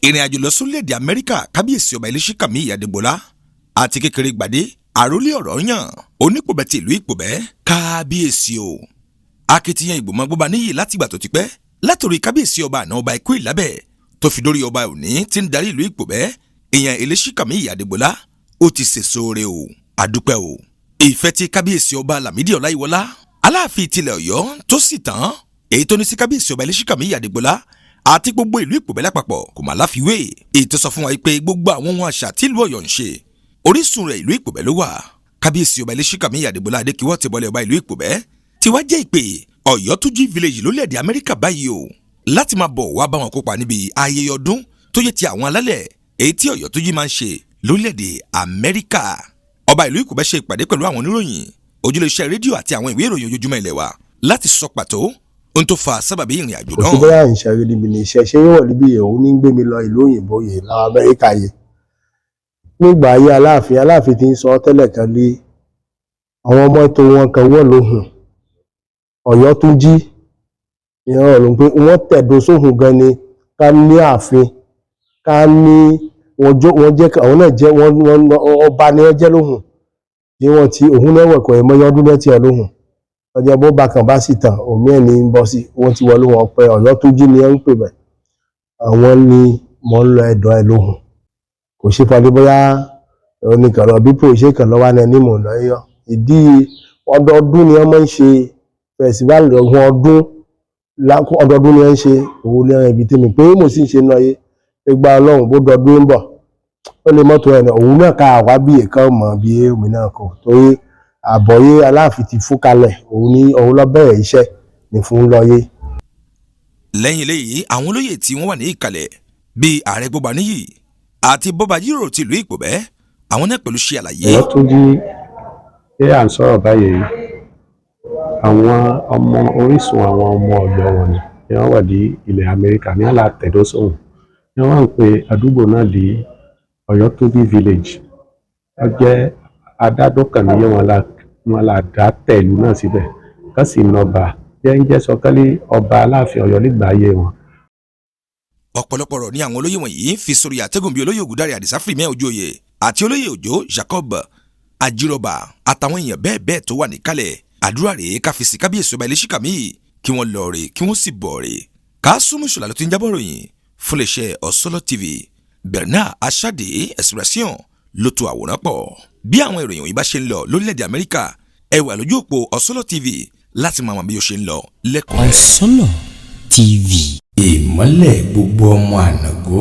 Ìrìn àjò lọ sórílẹ̀-èdè Amẹ́ríkà kábíyèsí ọba Eléṣíkàmí Adégbọlá àti kékeré gbàdé àròlé ọ̀rọ̀ yàn onípòbẹ́ ti ìlú Ìpòbẹ́. Kábíyèsí o, akitiyan ìgbìmọ̀ Gbọ́baníyì látìgbà tó ti pẹ́, látòrí kábíyèsí ọba àná, ọba Ikú Ìlábẹ̀, tó fi dórí ọba òní tí ń darí ìlú Ìpòbẹ́, ìyẹn Eléṣíkàmí Adégbọlá, ó ti sèso re o, àdúpẹ́ o. Ìfẹ́ tí kábíyèsí ọba Lámìdí Ọláyíwọlá, Aláàfin tilẹ̀ Ọ̀yọ́, tó sì tán èyí tó ní sí kábíyèsí ọba Eléṣíkàmí Adégbọlá àti gbogbo ìlú Ìpòbẹ́ lápapọ̀ kò má láfiwé. Èyí tó sọ fún wa pé gbogbo àwọn ohun àṣà tí ìlú Ọ̀yọ́ ń ṣe, orísun rẹ̀ ìlú Ìpòbẹ́ ló wà. Kábíyèsí ọba Eléṣíkàmí Adégbọlá Adékíwọ́ Tìbọ̀lẹ̀, ọba ìlú Ìpòbẹ́, tí wá jẹ́ ìpè Ọ̀yọ́túnjí Village lórílẹ̀‐èdè Amẹ́ríkà báyìí o, láti máa bọ̀ wá bá wọn kópa níbi ayẹyẹ ọdún tó yẹ ti àwọn alálẹ̀, èyí tí Ọ̀yọ́túnjí máa ń ṣe lórílẹ̀‐èdè Amẹ́ríkà. Ọba ìlú Ìpòbẹ́ ṣe ìpàdé pẹ̀lú àwọn oníròyìn, ojúlé-iṣẹ́ rédíò àti àwọn ìwé ìròyìn ojoojúmọ́ ilẹ̀ wa láti sọ pàtó ohun tó fa sábàbí ìrìn àjò Kò sí náà. Bóyá ìṣẹ̀rí níbi ní iṣẹ́ ṣé wọ̀ níbi òun ní gbé mi lọ ìlú òyìnbó yìí láwọn Amẹ́ríkà yìí. Nígbà ayé Aláàfin, Aláàfin ti ń sọ tẹ́lẹ̀ kan lé àwọn ọmọ tó wọn kan wọ̀ lóhùn Ọ̀yọ́túnjí ìran ọ̀run pé wọ́n tẹ̀dó sóhun gan ni ká ní ààfin, ká ní wọ́n jẹ́ àwọn náà jẹ́ wọ́n ọba ni wọ́n jẹ́ lóhùn bí wọ́n ti òun náà wẹ̀kọ̀ ẹ̀mọ́ ọdún mẹ́tì ẹ̀ lóhùn ọjọ́ bó bá kan bá sì tàn òmí ẹ̀ ní ń bọ́ sí wọ́n ti wọlé wọn pé Ọ̀yọ́túnjí ni ẹ ń pè bẹ̀. Àwọn ni mò ń lọ ẹ̀dọ̀ ẹ̀ lóhùn. Kò sí fọdí bóyá oníkan lọ bí pòṣé kan lọ́wọ́ ní mò ń lọ yọ. Ìdí ọdọọdún ni wọ́n máa ń ṣe festival ọgbọ̀n ọdún, ọdọọdún ni wọ́n ń ṣe òun ní ibi tí mi pé mo sì ń ṣe náà yé gba Ọlọ́run bó dọdún ń bọ̀, ó lè mọ́tò ẹ̀ náà òun náà ká wá bí èèkàn mọ̀ bí omi náà kò torí àbọ̀yé Aláàfin ti fún kalẹ̀ òun ní òun lọ bẹ̀rẹ̀ iṣẹ́ ní fún lọ́yé. Lẹ́yìn eléyìí, àwọn olóyè tí wọ́n wà ní ìkàlẹ̀ bíi ààrẹ Gbọ́baníyì àti bọ́bajírò tìlú Ìpòbẹ́, àwọn náà pẹ̀lú ṣe àlàyé. Ọ̀yọ́túnjí ṣé à ń sọ̀rọ̀ báyìí, àwọn ọmọ orísun àwọn ọmọ Ọ̀yọ́ wọn ni wọ́n wà ní ilẹ̀ Amẹ́ríkà ní àlà tẹ̀dọ́sọ̀hún ni wọ́n ń pe àdúgbò náà ní Ọ̀yọ́túnjí Village. Wọ́n jẹ́ adádọ́kàn níyẹn wọn la dá tẹ̀lú náà síbẹ̀ kán sì nọba jẹ́ ń jẹ́ sọkálí ọba Aláàfin Ọ̀yọ́ nígbà ayé wọn. Ọ̀pọ̀lọpọ̀ ọ̀rọ̀ ni àwọn olóyè wọ̀nyí fi sórí àtẹ́gùn, bíi olóyè Ògúndáre Àdìsá Fìrímẹ́ Ojóyè àti olóyè Òjó Jacob Ajírọ̀bà àtàwọn èèyàn bẹ́ẹ̀ bẹ́ẹ̀ tó wà níkàlẹ̀. Àdúrà rèé ká fi sí kábíyèsí ọba Eléṣíkàmí kí wọ́n lọ rè, kí wọ́n sì bọ̀ rè. Kásùmù Ṣọlá ló ti ń jábọ̀ ròyìn fún iléeṣẹ́ Ọ̀sọ́lọ́ TV. Bernard Aṣáde Expression ló to àwòrán pọ̀. Bí àwọn ìròyìn wọ̀nyí bá ṣe ń lọ lórílẹ̀‐èdè Amẹ́ríkà, ẹ wà lójú òpó Ọ̀sọ́lọ́ TV láti máa mọ bí ó ṣe ń lọ lẹ́kùnrẹ́rẹ́. Ọ̀sọ́lọ̀ TV. Ìmọ́lẹ̀ gbogbo ọmọ ànàgó.